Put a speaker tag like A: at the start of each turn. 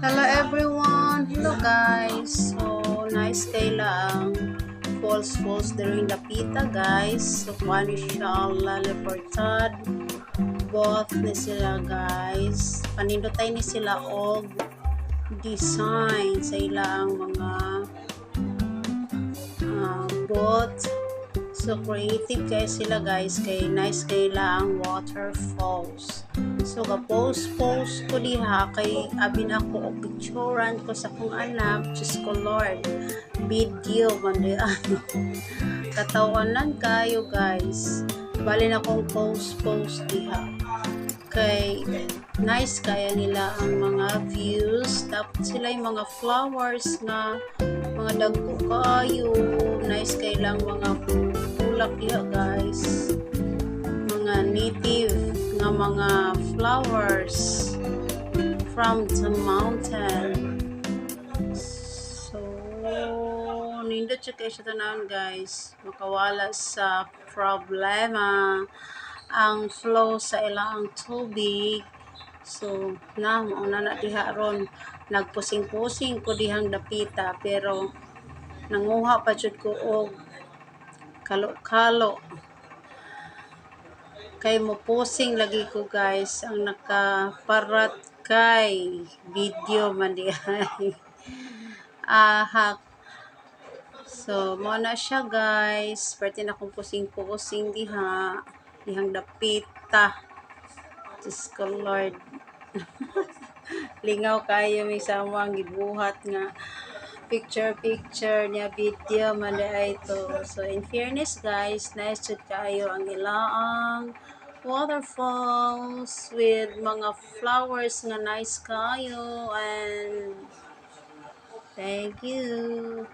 A: Hello everyone! Hello guys! So, nice kay ang falls falls during dapita, guys. So, kuan siya Leportad. Both ni sila, guys. Panindotay ni sila og design sa ilang mga boat. So, creative kay sila, guys, kay nice kay ang waterfalls. So, ga-post-post ko diha kay abi na ako og picturean ko sa akong anak. Diyos ko Lord. Video man di ano. Katawanan kayo, guys. Bali na akong post-post diha. Kay nice kaya nila ang mga views. Dapat sila yung mga flowers nga mga dagko kayo. Nice kay lang mga bulak diha, guys. Mga native nga mga flowers from the mountain. So, nindot siya kay siya tanawon, guys. Makawala sa problema ang flow sa ilang tubig. So, na, mauna na diha ron. Nagpusing-pusing ko dihang dapita pero nanguha pa jud ko og kalo-kalo kay mo posing lagi ko, guys. Ang nakaparat kay video man di ay ahak. So mo na siya, guys. Pwede na akong pusing-pusing diha dihang dapita. Diyos ko Lord, lingaw kayo may sama ang gibuhat nga picture picture niya, video man di ay to. So in fairness, guys, nice jud kaayo ang ilaang waterfalls with mga flowers nga nice kayo, and thank you.